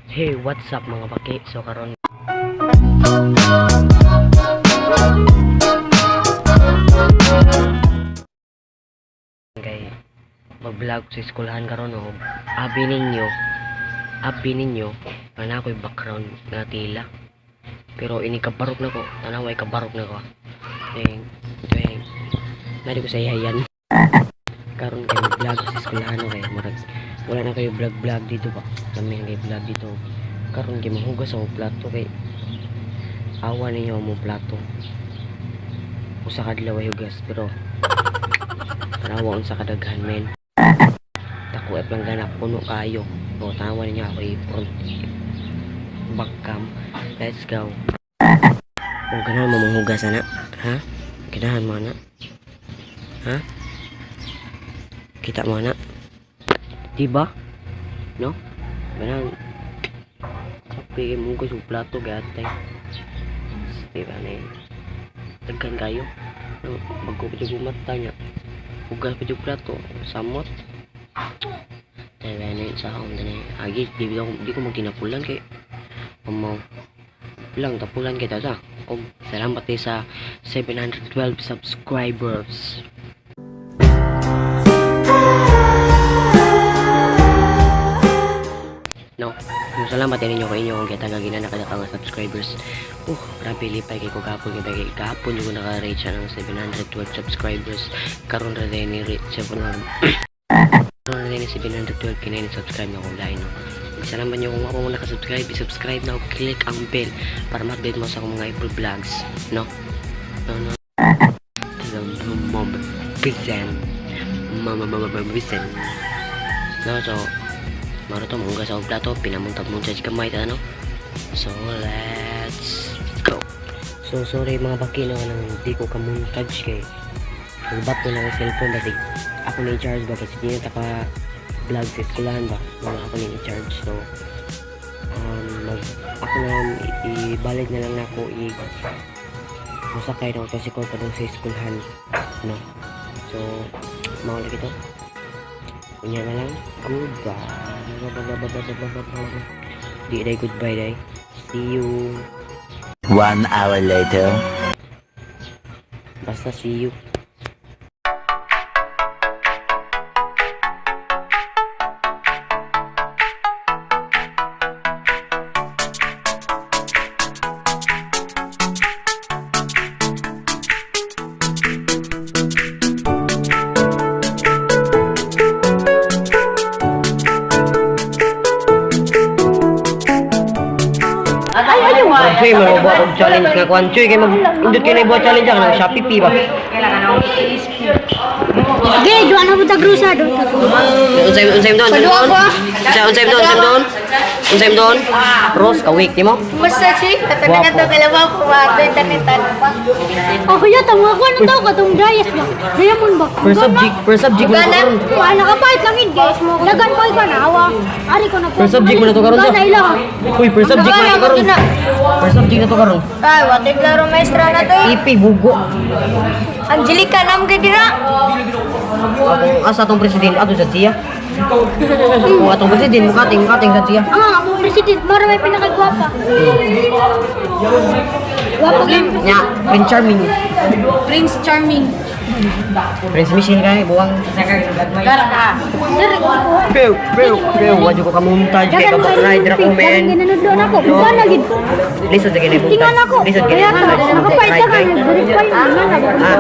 Hey, what's up, mga baki? So karon kay mag-vlog sa eskwelahan karon og abi ninyo na ako'y background nga tila. Pero ini kabarok na ko, tanaw ay kabarok na ko. Ting, ting. Nari ko sa ihayan. Karon kay mag-vlog sa eskwelahan kay murag wala na kayo vlog vlog dito ba. Kami kay vlog dito. Karon kay mahugas ako plato kay awa ninyo mo plato. Usa ka adlaw ay hugas pero tanawa unsa kadaghan, men. Dako ay planggana, puno kayo. O tanawa ninyo ako i-front back cam. Let's go. O ganahan mo manghugas ana? Ha? Ganahan mo ana? Ha? Kita mo ana? Diba? No? Ganahan. Kape mo ko sa plato kay atay. Diba na yun? Daghan kayo. No, bago pa jud mata niya. Hugas pa jud plato. Samot. Tayo na yun sa akong tanay. Agi, di ko magtinapulan kay Amaw. Lang, tapulan kita sa. Oh, salamat eh sa 712 subscribers. No, yung salamat din ninyo kay inyo kung kita nga gina nakadaka nga subscribers. Grabe lipay kay ko gapon kay gapon yung naka-reach siya ng 712 subscribers. Karon ra din ni reach 700. Karon ra din ni 712 kinay ni subscribe na akong lain, no. Salamat niyo kung ako mo naka-subscribe, i-subscribe na o click ang bell para ma-update mo sa akong mga April vlogs, no? No, no. Mom, present. Mama, mama, mama, present. No, so, maro to, manghugas ako plato, pinamuntag-muntag kamay, ano? So, let's go. So, sorry mga baki, no, nang di ko kamontage kay nagbato na ang cellphone dati ako na i-charge ba kasi di na ta ka vlog sa eskwelahan ba mga ako na i-charge, so mag ako na ibalik na lang nako i musakay na ko kasi ko padung sa eskwelahan, no. So mao lagi to, unya na lang, goodbye. Di day, goodbye day, see you. One hour later. Basta see you. Ay, ayaw. Choy, manubuhat og challenge nga kuan. Choy, kay mag indot kay na ibuhat challenge ang nang Shopee P ba. Okay, juan na buta grusa do. Unsay unsay doon? Unsay doon? Unsay unsay doon? Unsay doon? Unsay doon? Rose ka week mo? Basta si, katanagan to kalabaw ko ba internet pa. Oh, kuya tama ko ano tao katong dayas ba? Diamond ba? Per subject mo na to karon. Wala ka pa langit guys. Dagan pa ka na awa. Ari ko na po. Per subject mo na to karon sa. Gana ila. Uy, per subject mo na to karon. Per subject na to karon. Ay, wate klaro maestra na to. IP bugo. Angelica nam kay dira. Akong asa tong president ato sa siya. Kung atong president mukating mukating sa siya. Ang among president mara may pinakagwapa. Gwapa gyud. Nya, Prince Charming. Prince Charming. Prince Michelle kay buwang. Kara ka. Sir, Pew, pew, pew. Wadyo ko kamontage kay dagan kabak kayo rider ako, men. Ginanudlo na ko. Gana gid. Lisod sa kini Tingnan montage. ako. Lisod kini Kaya montage. nakapait ka Ride, ride. nag-verify Ah,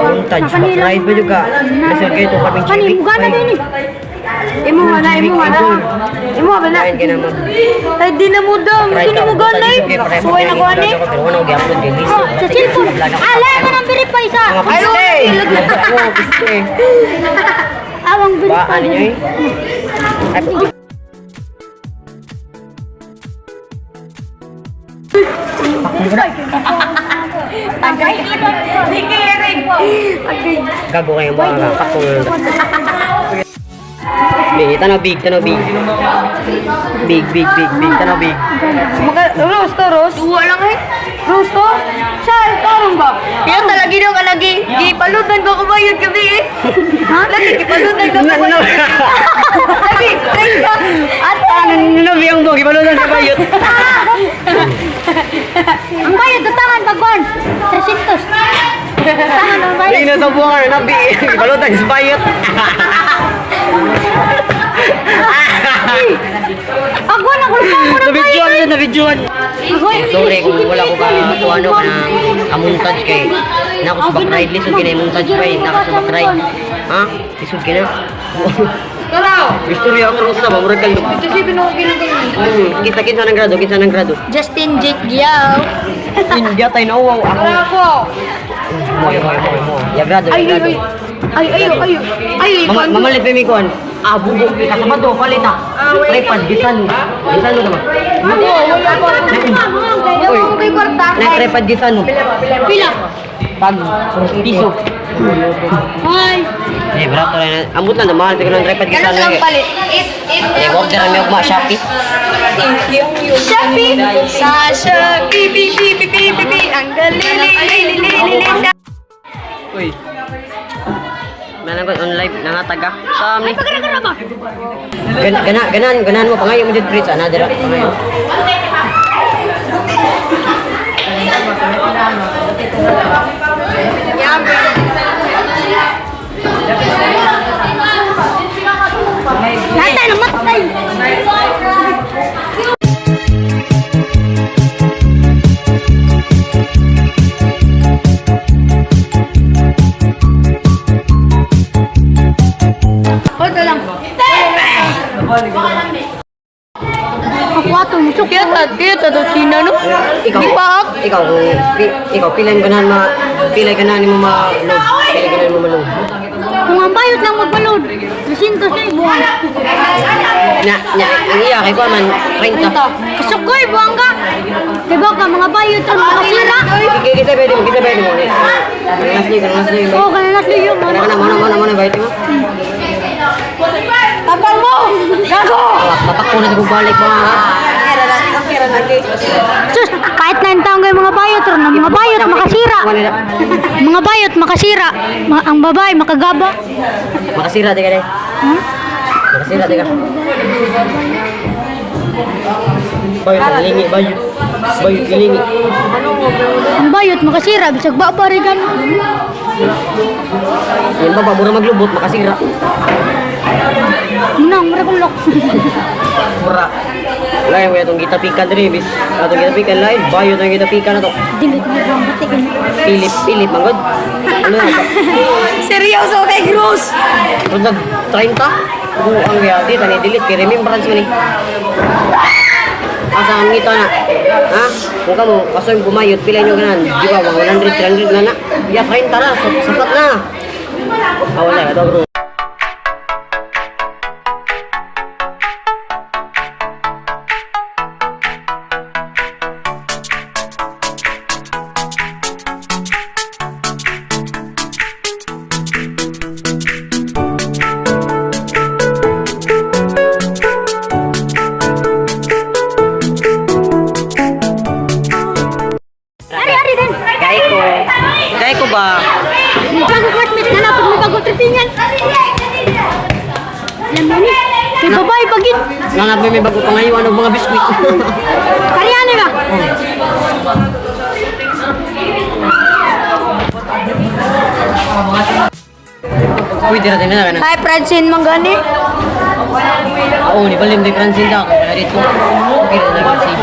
montage. Ride ba juga? Lisod kayo itong kaping Kani chibik. mugana din eh. Imo na, imo na. Imo ba na? Kain ka naman. Ay di na mo daw, Ride di na ka. mo ganay. Lisod kayo, pareho Suway na ko ani. Pero wala ko gi-upload kay lisod. Oh, sa cellphone. Ala man ang verify sa. Mga piste! Oo, piste. Awang Ba, verify. ano nyo eh? Ay, Di kay rin. Gago kayo mga kakong. Big, tanaw big, tanaw big. Big, big, big, big, tanaw big. Maka Rose to, Rose. Duwa lang eh. Rose to? Siya, tarong ba? Kaya talaga daw ka lagi. Gipaludan ko kubayod gabi eh. Ha? Lagi gipaludan ko kubayod. Lagi, thank you. At Ano na biyang dog? Gibaludan sa bayot. Ang bayad, datangan pagkuhan. 300. Datangan ang bayad. Hindi na sa buwan nabi. Gibaludan sa bayot. Ako na ko pa ko na Nabidyoan na nabidyoan. Agoy. Sorry kung wala ko ka kung ano ka ng amuntaj kay na ako sa back ride lisod kina montage pa eh. Na ako sa back ride. Ha? Lisod kina. Taraw! Istorya ang rosa ba murag kalbo. Kasi binuginagawa. Kita kinsa ng grado, kinsa ng grado. Justin Jake Giao. India tayo na wow ako. Ako! Mo mo mo mo. Ya grado, ya Ay, ay, grado. ay. Ay, ay, ay. Ay, Mama, mamalit pa mi kuan. Ah, bugo kita sa bato palit ah. Tripod gisan. Gisan mo ba? Ako, wala pa. Uy. Wala ko kwarta. Nag tripod gisan mo. Pila. Pag piso. Ay. Eh, barato na. Ambot lang mahal pero ng tripod gisan. Ganun lang palit. It, it. Eh, order mi og ma Shopee. Shopee! Sa Shopee, B, B, B, B, B, B. Ang dali, li, li, li, li, li, li. Uy. Meron ko on live nangataga. Sa ni. Pagkara ba? Gana gana ganan ganan mo pangayo mo jud Fritz ana dira pangayo. Natay na matay. Hold lang. Ako ato musok. Kaya ta, kaya ta daw China, no? Ikaw. Di pa ak. Ikaw kung ikaw pilay ganahan ma pilay ganahan nimo ma load. Pilay ganahan mo ma load. Kung ang bayot lang magbalod, 300 sa buwan. Na nya ang iya kay kuan man 30. Kasukoy buwan ka. Diba ka mga bayot ang makasira. Kita pwede mo, kita pwede mo. Kanas niyo, kanas niyo. Oo, kanalas niyo. Kana kana mo na mo na mo na bayot mo. Tapang mo! Gago! Mapakpo na sa kong balik mo ha. Sus, kahit na taong kayo mga bayot ron, ang mga bayot makasira. Mga bayot makasira. Ang babae makagaba. Makasira di ka dai. Hmm? Makasira di ka. Bayot lingi bayot. Bayot lingi. Ang bayot makasira bisag baba rin gan. Yan ba mura maglubot makasira. Munang mura kong lok. Mura. Lain mo atong gitapikan diri bis. Atong gitapikan lain bayot ang gitapikan ato. Dili ko ang buti ko. Philip Philip manggod. Ano na to? Seryoso kay Cruz! Kung nag 30 buang yati tani delete kay remembrance man ni. Asa ang ngita na? Ha? Kung kamo kasoy bumayot pila nyo ganan? Di ba mga 100 300 na na. Ya 30 na, sapat na. Ah, wala ka bro. Ari ari din. Kay ko. Kay ko ba? Bago classmate na napod mo bago tripingan. Alam mo ni. Kay babae pagit. Nanap may bago pa ngayon ano mga biskuit. Kariano ba? Uy, dira din na kana. Hi, Francine Mangani. Oo, ni balim di Francine da ako wala dito. Okay na lang CV.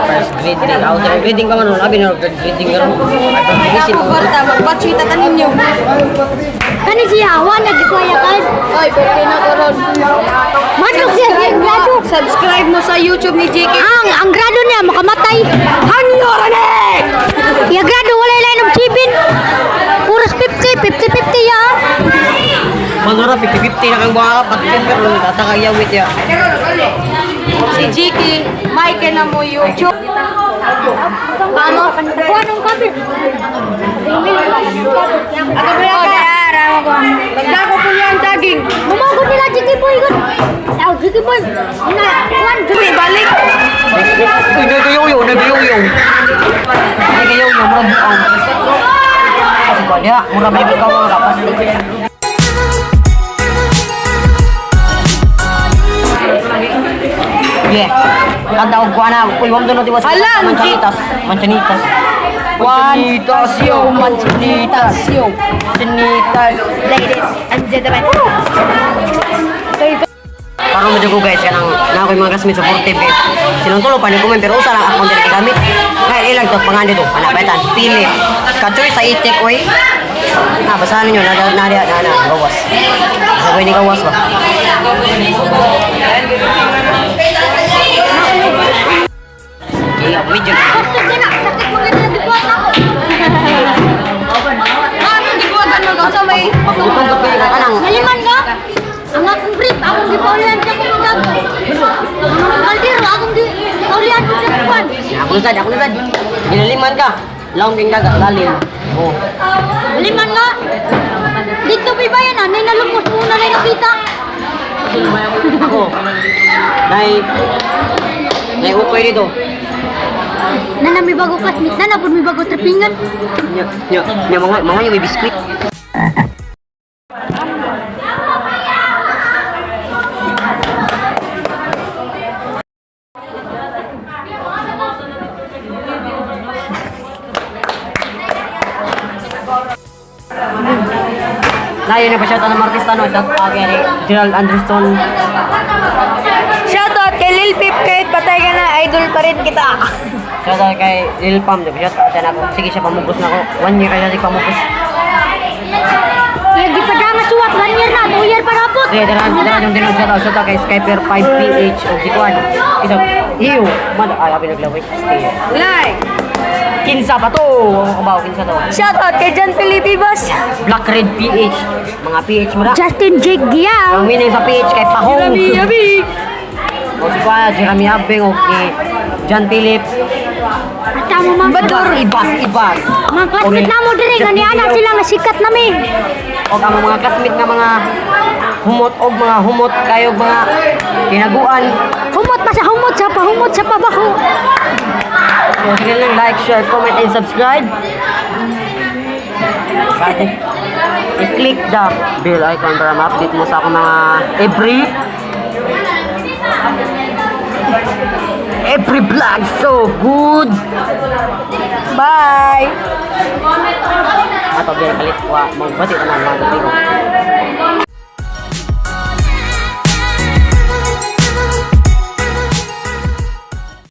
First grading. Ako sa grading ka man labi na third grading ka ron. Ay, Ako kwarta, magpatsita ta ninyo. Kani siya, wa nagkuya ka. Ay, pwede na ko ron. Madlok siya siya grado. Subscribe mo sa YouTube ni JK. Ang grado niya makamatay. Hanyorane! Ya grado wala line of chipin. Puros 50, 50 50 ya. Manura 50-50 na kang buha patin ka ron tataka yawit ya. Si JK, Mike na mo YouTube. Paano? Kuha nung kape. Ako ba yan? Nagdako po niya ang daging. Mamagod nila Jiki Boy gud. Aw Jiki Boy. Na kuan Uy, balik! Uy, nagayoyo, nagayoyo. Nagayoyo, mura buang. Kasi ko niya, mura may ka mga kapas. Yeah. Kanta og kuana, uy, wam doon tiwas. Hala, ang Manchanitas. Manchanitas. Manchanitas yo, manchanitas yo. Manchanitas. Ladies and gentlemen. Karon mo ko guys kanang na ako'y mga classmates supportive eh. Silang tulo pa ni comment pero usa lang akong dili gamit. Kaya ilang to pangan dito panapaitan. Philip. Kachoy sa itik oy. Na basahan ninyo na na na na na gawas. Sabay ni gawas ba. Iya, medyo. Sakit na, sakit mo ganun ang dibuhat ako. Ano gibuhatan mo ka sa may Pagutong ko ka kanang Naliman ka? Ang akong brief, akong gipaulian siya kung magago. Ang akong kaldero, akong gipaulian ko siya kuwan. Ako na sad, ako na sad. Ginaliman ka. Laom king dagat lalim. Oh. Naliman ka? Dito pa ba yan ah? Nay nalumos muna na nakita. Ako. Nay Nay ukoy dito. Na may bago classmate na, napod may bago tripingan. Nya, nya, nya mga mga yung may biskwit. Layo na pa siya ng artista no, shout out kay Gerald Anderson. Shoutout kay Lil Peep kahit patay ka na, idol pa rin kita. Shout out kay Lil Pam, diba? Shout out siya na ako. Sige siya pamugos na ako. One year kaya siya pamugos. Kaya gipadanga suwat, 1 year na, 2 year pa rapot. Sige, tara, tara, yung tinong shout out kay Skyper 5PH o si Kwan. Isa, iyo, man, ay, abi naglaway. Stay. Like. Kinsa pa to? Ako kabaw, kinsa to? Shoutout kay John Felipe Bas. Black Red PH. Mga PH mo na. Justin Jake Giao. Ang winning sa PH kay Pahong. Yabi. O si Kwan, Jeremy Abing, o kay John Philip. At amo mga Ibas, ibas, ibas. Mga classmate na mo dire nga ni ana sila nga sikat na mi. Og ang mga classmate nga mga humot og mga humot kayo mga kinaguan. Humot pa sa humot sa pahumot sa pabaho. So, sige lang, like, share, comment, and subscribe. I-click the bell icon para ma-update mo sa akong mga every vlog. So good! Bye. Ato, bilang kalit, wa, magbati ka na mga gabi ko.